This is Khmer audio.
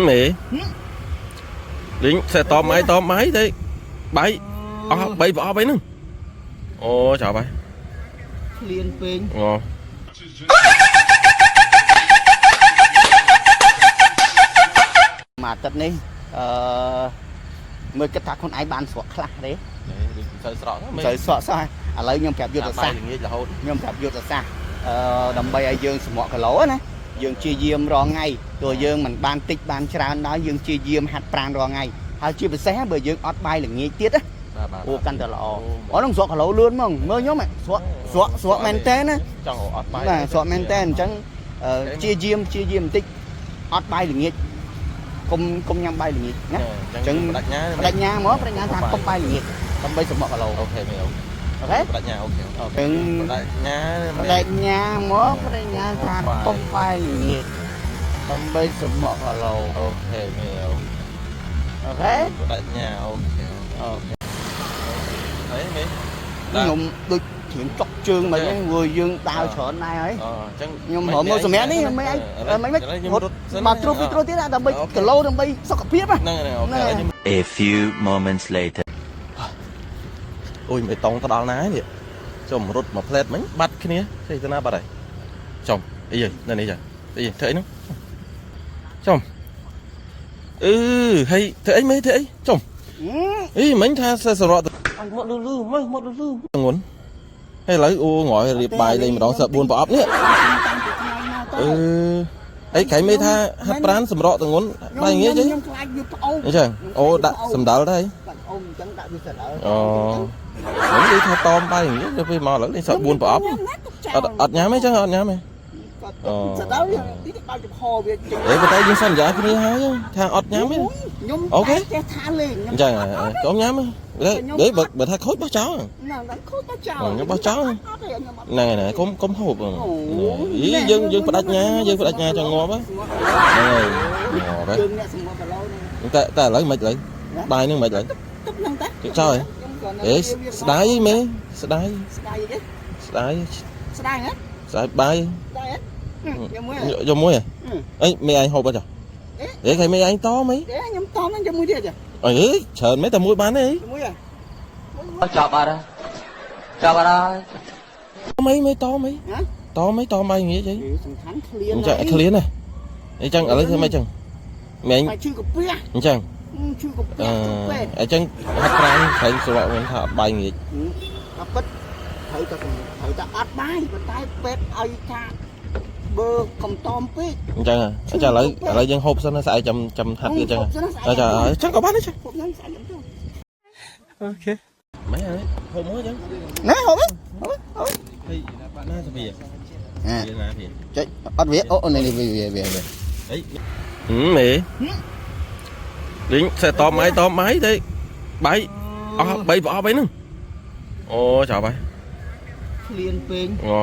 មេលីងសេតបម៉ៃតបម៉ៃទេបាយអស់3ប្រអប់អីហ្នឹងអូចប់ហើយ ឃ្លានពេក អូ មួយអាទិត្យនេះអឺមើលគិតថាខ្លួនឯងបានស្រកខ្លះទេ នេះមិនសូវស្រក មិនសូវស្រកសោះឥឡូវខ្ញុំប្រាប់យុទ្ធសាស្ត្រ ល្ងាចរហូត ខ្ញុំប្រាប់យុទ្ធសាស្ត្រអឺដើម្បីឲ្យយើងសម្រក់គីឡូណាយើងជាយាមរាល់ថ្ងៃទោះយើងមិនបានតិចបានច្រើនដល់យើងជាយាមហាត់ប្រាណរាល់ថ្ងៃហើយជាពិសេសបើយើងអត់បាយល្ងាចទៀតណា បាទបាទ អូកាន់តែល្អអូនឹងស្រកគីឡូលឿនហ្មងមើលខ្ញុំស្រកស្រកស្រកមែនតើណា ចង់អត់បាយ បាទស្រកមែនតើអញ្ចឹងជាយាមជាយាមបន្តិចអត់បាយល្ងាចកុំកុំញ៉ាំបាយល្ងាចណា អញ្ចឹងបដិញ្ញា បដិញ្ញាមកបដិញ្ញាថាកុំបាយល្ងាចដើម្បីសម្រក់គីឡូ OK មេ OK OK បដិញ្ញា OK អញ្ចឹង បដិញ្ញា បដិញ្ញាមកបដិញ្ញាថាកុំបាយល្ងាចដើម្បីសម្រក់គីឡូ OK មេ OK បដិញ្ញា OK OK ហើយមេ ខ្ញុំដូចជ្រៀងចុកជើងមិនហ្នឹងព្រោះយើងដើរច្រើនដែរហើយ អញ្ចឹង ខ្ញុំរមមកសម្រាប់នេះមិនអីមិនមិន ខ្ញុំ រត់មកត្រួសពីត្រួសទៀតណាដើម្បីគីឡូដើម្បីសុខភាពណា ហ្នឹងហ្នឹង OK ខ្ញុំ A few moments later. អូយមេតង់ទៅដល់ណានេះចុំរត់មួយផ្លែតមិញបាត់គ្នាចេះទៅណាបាត់ហើយចុំអីហីនៅនេះចាអីធ្វើអីហ្នឹងចុំអឺហើយធ្វើអីមេធ្វើអីចុំអីមិញថាសរក ឲ្យមកលឺលឺមកមកលឺលឺ ងុនហើយឥឡូវអូងយរៀបបាយលេងម្ដងសើ4ប្រអប់នេះអឺអីក្រៃមេថាហាត់ប្រានសម្រក់តងុនបាយងាយទេ ខ្ញុំខ្លាចវាផ្អូម អញ្ចឹងអូដាក់សម្ដិលទៅ ដាក់អូមអញ្ចឹងដាក់វាសម្ដិល អូខ្ញុំនិយាយថាតមបាយងាយទៅពេលមកឥឡូវលេងសើ4ប្រអប់អត់អត់ញ៉ាំទេចឹងអត់ញ៉ាំទេ សម្ដិលទីនេះបើកចំហវាចេញ អេប៉ុន្តែយើងសន្យាគ្នាហើយថាអត់ញ៉ាំទេ ខ្ញុំចេះថាលេង អញ្ចឹងកុំញ៉ាំទេទេបើថាខូចបោះចោល ណាស់ខូចបោះចោល ខ្ញុំបោះចោល អត់ទេខ្ញុំអត់ ហ្នឹងហើយកុំកុំហូបអីយើងយើងបដិញ្ញាយើងបដិញ្ញាចង់ងាប់ហ្នឹងហើយងាប់ហើយ យើងអ្នកសម្រក់គីឡូហ្នឹង តែតែឥឡូវមិនឥឡូវបាយហ្នឹងមិនឥឡូវ ទឹកហ្នឹងតា ទឹកចោលអេស្ដាយមេស្ដាយ ស្ដាយទេ ស្ដាយ ស្ដាយហ៎ ស្ដាយបាយ ស្ដាយហ៎យកមួយ យកមួយអីមេឯងហូបអត់ចាអេគេមេឯងតមី ទេខ្ញុំតហ្នឹងយកមួយទៀតចា អីច្រើនមេតែមួយបានទេ មួយហ៎ ចប់អត់ហើយចប់អត់ហើយ មីមេតមី ហ៎ តមីតបាយងាយអី សំខាន់ឃ្លាន អញ្ចឹងឃ្លានណាអញ្ចឹងឥឡូវធ្វើម៉េចចឹងមេ តែឈឺកាពះ អញ្ចឹង ឈឺកាពះ អឺ ពេទ្យ អញ្ចឹងហាត់ប្រាំក្រែងស្រកវិញថាអត់បាយងាយ តែពិតត្រូវតែត្រូវតែអត់បាយប៉ុន្តែពេទ្យឲ្យថាបើកំតមពេក អញ្ចឹងអញ្ចឹងឥឡូវឥឡូវយើងហូបសិនស្អែកចាំចាំហាត់ទៀតអញ្ចឹងអញ្ចឹងអញ្ចឹងក៏បានដែរ ហូបហ្នឹងស្អែកខ្ញុំទៅ OK ម៉ែហូបមួយអញ្ចឹង ណាហូបហូបហូប ហើយណាសភាវាណាភា ចុចអត់វាអូនេះវាវាវា អីមេលីងសេតបម៉ៃតបម៉ៃទេបាយអស់3ប្រអប់អីហ្នឹងអូចប់ហើយ ឃ្លានពេក អូ